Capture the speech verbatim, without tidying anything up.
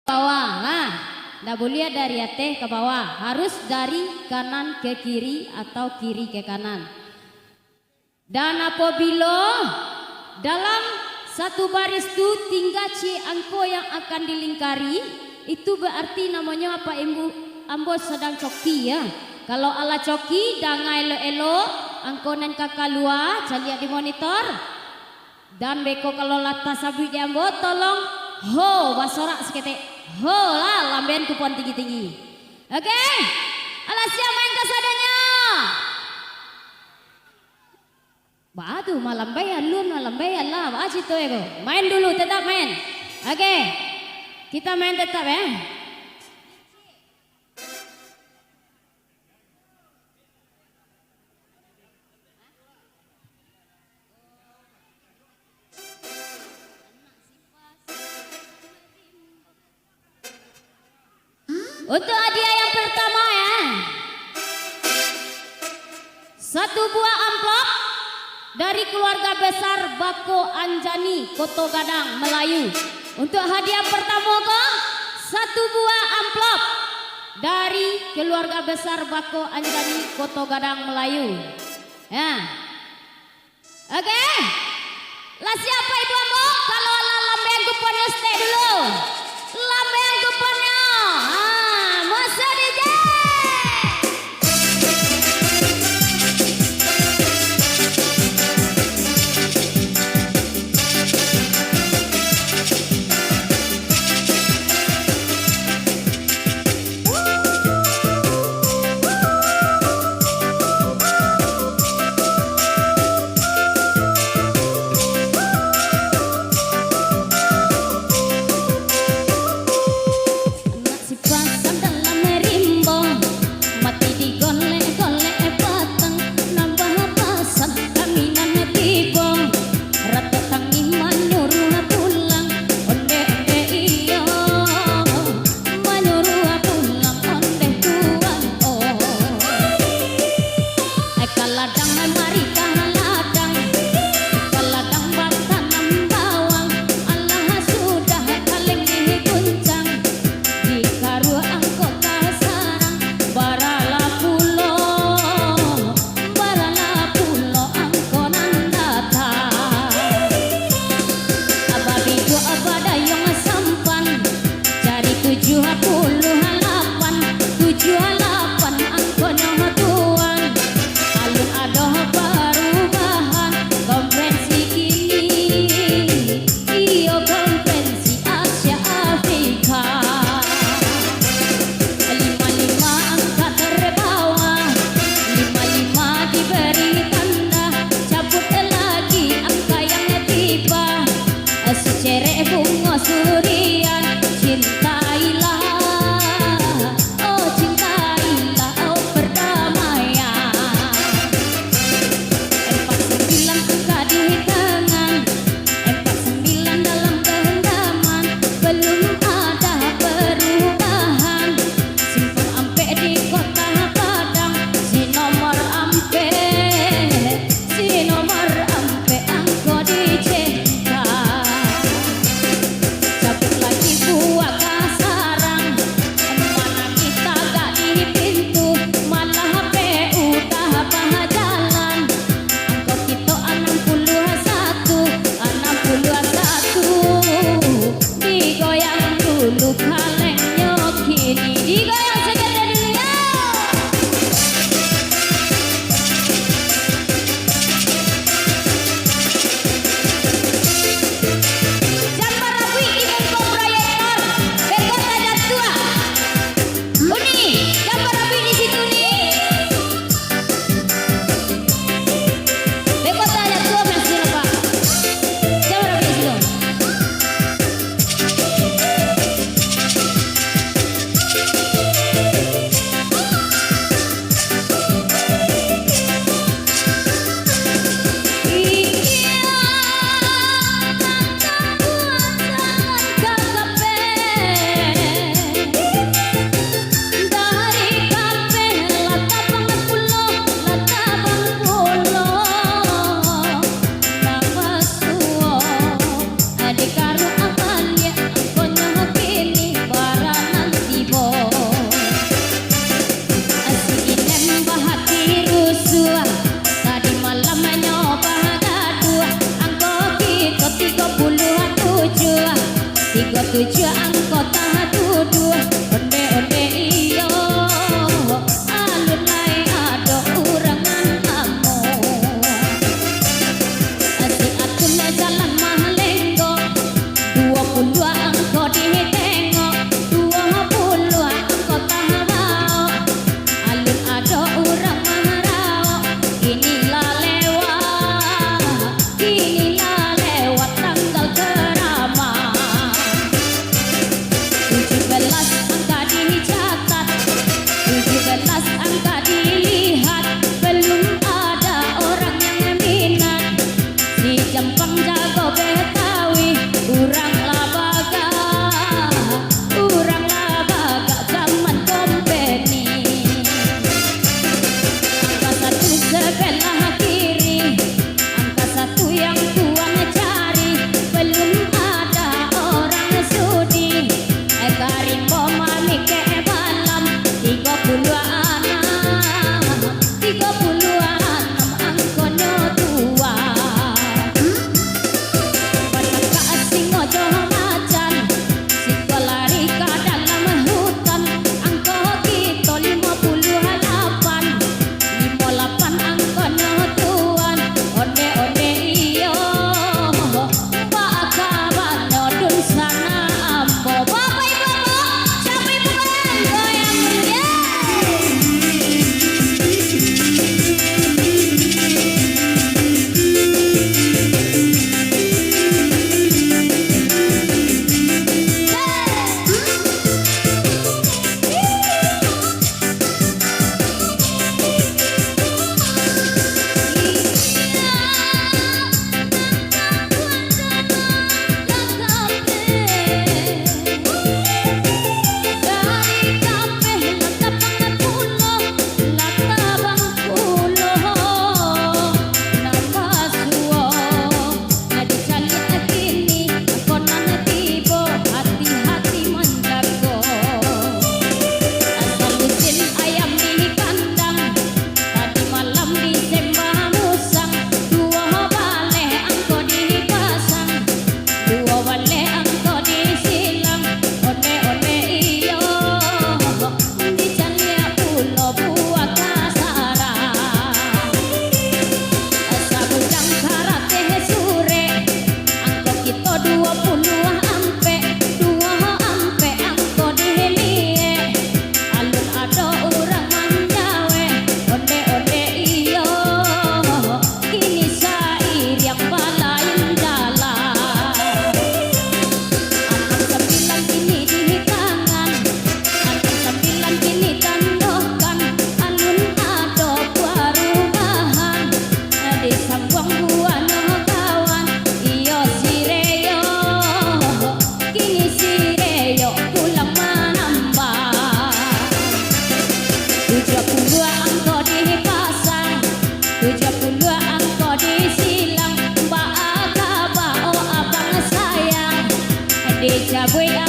bawah, nah. Ndak buliah dari ateh ka bawah, harus dari kanan ke kiri atau kiri ke kanan. Dan apabilo dalam satu baris tu tingga ciek angko yang akan dilingkari, itu berarti namonyo apak imbu-, ambo sadang coki, ya. Kalau alah coki, danga elok-elok, angko nan ka kalua, caliak di monitor. Dan beko kalau lah tasabuik di ambo, tolong ho, basorak saketek. Ho lah, lambean kupon tinggi-tinggi. Oke? Alah siap main kasadonyo? Baa tu, malambai, alun malambai, alah, baa carito ko? Main dulu, tetap main. Oke. Kita main tetap, ya. Untuk hadiah yang pertama, ya. Satu buah amplop dari keluarga besar Bako Anjani, Koto Gadang, Melayu. Untuk hadiah pertama ko, satu buah amplop dari keluarga besar Bako Anjani, Koto Gadang, Melayu. Ya. Oke. Lah siap, Ibu Ambo? Kalau lah, lambean kuponyo saketek dulu. Lambean kuponyo. Ah, musuh D J. Tujuah angko taduduah, onde-onde iyo, alun lai ado urang nan amuah. Si Atun jalan malenggok, duo puluah angko ditengok, duo puluah angko tabaok. Alun ado urang maraok, kini lah lewat, kini lah lewat tanggal karaman. Tujuh belas angka dicatat, tujuh belas angka dilihat, belum ada orang yang minat. Si Jampang jago Betawi, urang lah bagak, urang lah bagak zaman kompeni. Angka satu sebelah kiri, angka satu yang tuan cari, belum ada orang sudi. Eh, ka rimbo mamikek balam, tigo puluah anam. Tigo puluah anam angkonyo tuan. Batakak singo jo macan, siko lari ka dalam hutan, angko kito limo puluah lapan, limo lapan angkonyo tuan, onde-onde iyo. Baa kabanyo dunsanak ambo? Bapak Ibu ambo, siapa Ibu goyang, goyang, yeay. Adi caliak kini, angko nan tibo, hati-hati manjago. Asa lusin ayam di kandang, tadi malam disembah musang, duo baleh angko dipasang, duo baleh angko disilang, onde-onde iyo. Dicaliak pulo buah kasarang. Sabujang karateh surek, angko kito duo puluah ampek, duo ampek angko diliek. Alun ado urang manjawek, onde-onde iyo. Kini sairiang balain jalan. Anam sambilan kini di tangan, anam sambilan kini tandokan, alun ado parubahan. Disambuang buahnyo kawan, iyo si Reyo. Kini si Reyo pulang manambah. Tujuah puluah angko dipasang, tujuah puluah angko disilang. Baa kaba, oh abang sayang, dicabuik